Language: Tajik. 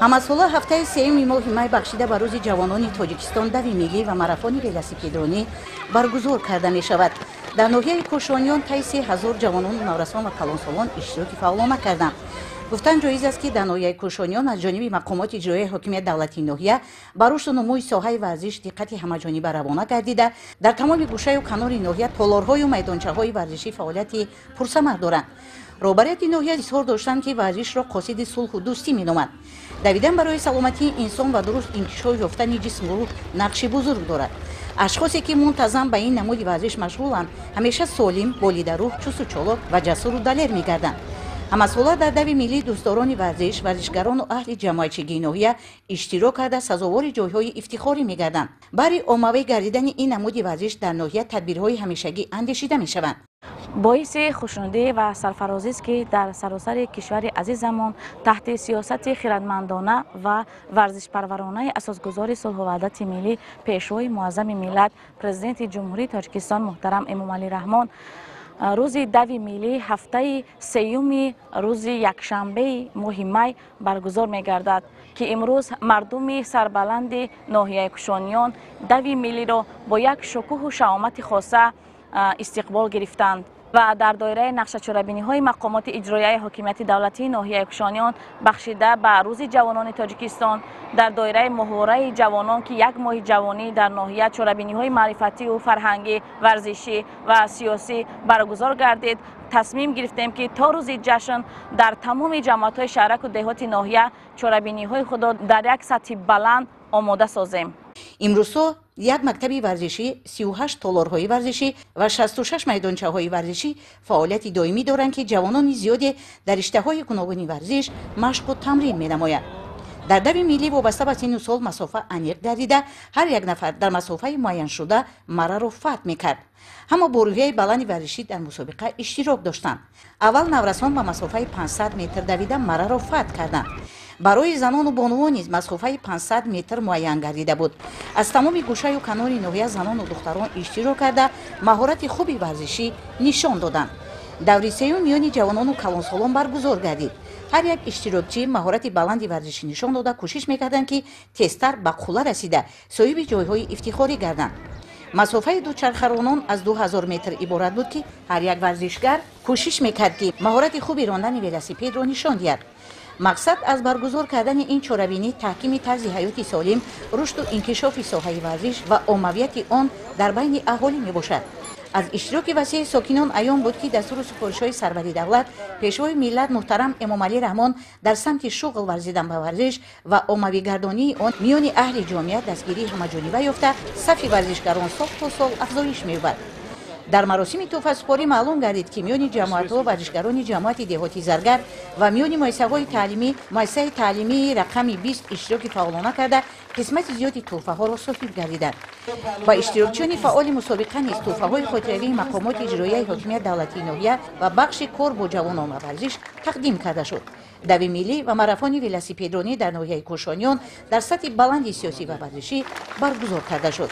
Ҳамасола ҳафтаи сеюми моҳи май бахшида ба Рӯзи ҷавонони Тоҷикистон дави миллӣ ва марафони велосипедронӣ баргузор карда мешавад. Дар ноҳияи Кӯшониён таи 3000 ҷавонону наврасон ва калонсолон иштироки фаъолона карданд. Гуфтан ҷоиз аст, ки дар ноҳияи Кӯшониён аз ҷониби мақомоти иҷроияи ҳокимияти давлатии ноҳия ба рушду нумӯи соҳаи варзиш диққати ҳамаҷониба равона гардида, дар тамоми гӯшаю канори ноҳия толорҳою майдончаҳои варзишӣ фаъолияти пурсамар доранд. Роҳбарияти ноҳия изҳор доштанд, ки варзишро қосиди сулҳу дӯстӣ меноманд. Давидан барои саломатии инсон ва дуруст инкишоф ёфтани ҷисму рӯҳ нақши бузург дорад. Ашхосе, ки мунтазам ба ин намуди варзиш машғуланд, ҳамеша солим, болидарӯҳ, чусту чолок ва ҷасуру далер мегарданд. Ҳамасола дар дави миллӣ дӯстдорони варзиш, варзишгарону аҳли ҷамоатчигии ноҳия иштирок карда, сазовори ҷойҳои ифтихорӣ мегарданд. Баҳри оммавӣ гардидани ин намуди варзиш дар ноҳия тадбирҳои ҳамешагӣ андешида мешаванд. Боиси хушнудӣ ва сарфарозист, ки дар саросари кишвари азизамон таҳти сиёсати хирадмандона ва варзишпарваронаи асосгузори сулҳу ваҳдати миллӣ, Пешвои муаззами миллат, Президенти Ҷумҳурии Тоҷикистон муҳтарам Эмомалӣ Раҳмон, рӯзи дави миллӣ ҳафтаи сеюми рӯзи якшанбеи моҳи май баргузор мегардад, ки имрӯз мардуми сарбаланди ноҳияи Кушониён дави миллиро бо як шукӯҳу шаомати хоса истиқбол гирифтанд. Ва дар доираи нақшачорабиниҳои мақомоти иҷроияи ҳокимияти давлатии ноҳияи Кушониён бахшида ба Рӯзи ҷавонони Тоҷикистон, дар доираи моҳвораи ҷавонон, ки як моҳи ҷавонӣ дар ноҳия чорабиниҳои маърифатию фарҳангӣ, варзишӣ ва сиёсӣ баргузор гардид, тасмим гирифтем, ки то рӯзи ҷашн дар тамоми ҷамоатҳои шаҳраку деҳоти ноҳия чорабиниҳои худро дар як сатҳи баланд омода созем. Имрӯзҳо як мактаби варзишӣ, 38 толорҳои варзишӣ ва 66 майдончаҳои варзишӣ фаъолияти доимӣ доранд, ки ҷавонони зиёде дар риштаҳои гуногуни варзиш машқу тамрин менамоянд. Дар дави миллӣ вобаста ба синну сол масофа аниқ гардида, ҳар як нафар дар масофаи муайяншуда мараро фатҳ мекард. Ҳама бо рӯҳияи баланди варзишӣ дар мусобиқа иштирок доштанд. Аввал наврасон ба масофаи 500 метр давида, мараро фатҳ карданд. Барои занону бонувон низ масофаи 500 метр муайян гардида буд. Аз тамоми гӯшаю канори ноҳия занону духтарон иштирок карда, маҳорати хуби варзишӣ нишон доданд. Даври сеюм миёни ҷавонону калонсолон баргузор гардид. Ҳар як иштирокчӣ маҳорати баланди варзишӣ нишон дода, кӯшиш мекарданд, ки тезтар ба қулла расида, соҳиби ҷойҳои ифтихорӣ гарданд. Масофаи дучархаронон аз 2000 метр иборат буд, ки ҳар як варзишгар кӯшиш мекард, ки маҳорати хуби рондани велосипедро нишон диҳад. Мақсад аз баргузор кардани ин чорабинӣ таҳкими тарзи ҳаёти солим, рушду инкишофи соҳаи варзиш ва оммавияти он дар байни аҳолӣ мебошад. Аз иштироки васеи сокинон аён буд, ки дастуру супоришҳои сарвари давлат, Пешвои миллат муҳтарам Эмомалӣ Раҳмон дар самти шуғл варзидан ба варзиш ва оммавигардонии он миёни аҳли ҷомеа дастгирии ҳамаҷониба ёфта, сафи варзишгарон сол то сол афзоиш меёбад. Дар маросими тӯҳфасупорӣ маълум гардид, ки миёни ҷамоатҳо варзишгарони ҷамоати деҳоти Заргар ва миёни муассисаҳои таълимӣ муассисаи таълимии рақами 20 иштироки фаъолона карда, қисмати зиёди тӯҳфаҳоро соҳиб гардиданд. Ба иштирокчиёни фаъоли мусобиқа низ тӯҳфаҳои хотиравии мақомоти иҷроияи ҳокимияти давлатии ноҳия ва бахши кор бо ҷавонон ва варзиш тақдим карда шуд. Дави миллӣ ва марафони велосипедронӣ дар ноҳияи Кӯшониён дар сатҳи баланди сиёсӣ ва варзишӣ баргузор карда шуд.